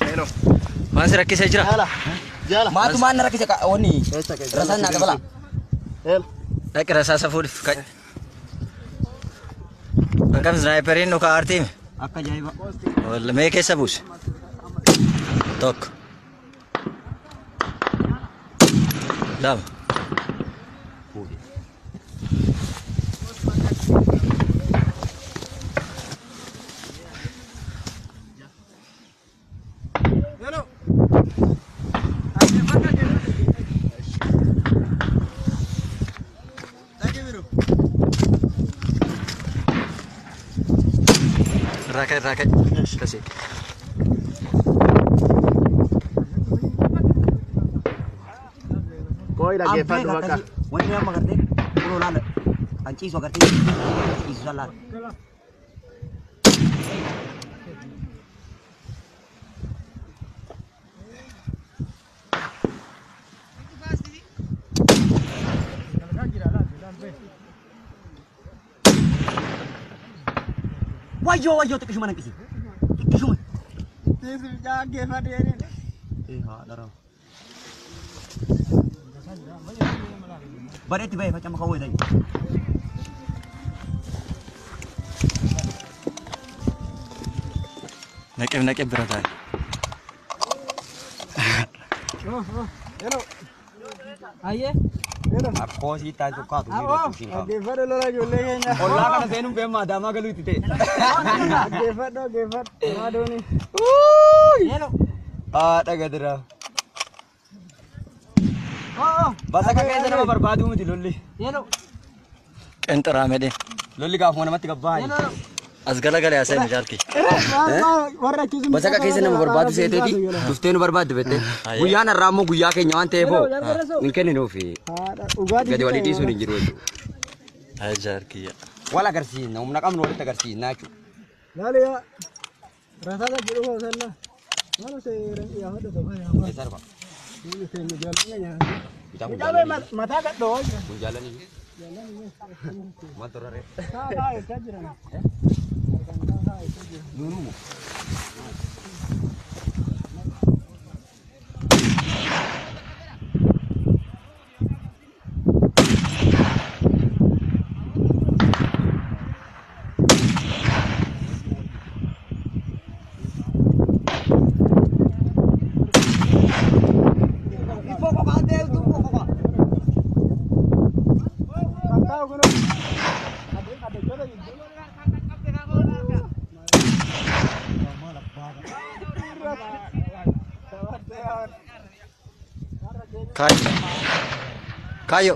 Hello. Waan si rakkisee jira. Jala. Maatumaan na rakkise wanni rasaan naa dabala. Hello. Dhaqi rasaasa fuudhif ka'i. Akkam snaayiperiin nu kaa'artiimi. Akka ajaa'iba. Walla mee keessa buuse. Tokko. Lama. Irraa ka'i irraa ka'i. Akkasii. Koi dhaggeeffadhu bakka. Wanni amma gartee kunoo laala kan ciisu agartee ciisu san laala. Wayyoo wayyoo xiqqishuma nanqisi. Xiqqishuma. Ee haadha rawu. Bareetti bahee facama kawwee ta'e. Naqib naqib bira taa'e. Akkoo sii taasisu tokkaatu ni beeku ishiin qabu. Dhaggeeffadhu lola ijoollee keenya. Ollaa kana seenuun beemaa adaamaa galuu itti ta'e. Dhaggeeffadhu dhaggeeffadhu. Maadooni. Haadha gadira. Basaka keessa nama barbaaduu miti lolli. Qinxiraa medhee. Lolli gaafuma namatti gabbaa'e. As galagalee haasa'e jaalki. Warra achiis Basaka keessa nama barbaadu seeteeti dhuftee nu barbaaddu bettee. Guyyaan har'aa immoo guyyaa keenya waan ta'eef hoo hin kenninuufi Dhugaatii gadi walii dhiisuun hin jiru jechuudha. Haa jaalkiyya. Wal agarsiisna humna qabnu walitti agarsiisna jechuudha. Laali yaa. Rasaasa jedhu hoosella. Maal seera yaa hodhu tokko yaa. Eessa arba? Keenya jaalladha. Bitaa kun Mucaa jaalladha. mataa gadhoo. Kun jaalladha. Maal toraree? Kaa eessaa jiran. Nuunumu. Kan taa'u kun. Adeemsota gidduu. Kaayo. Kaayo.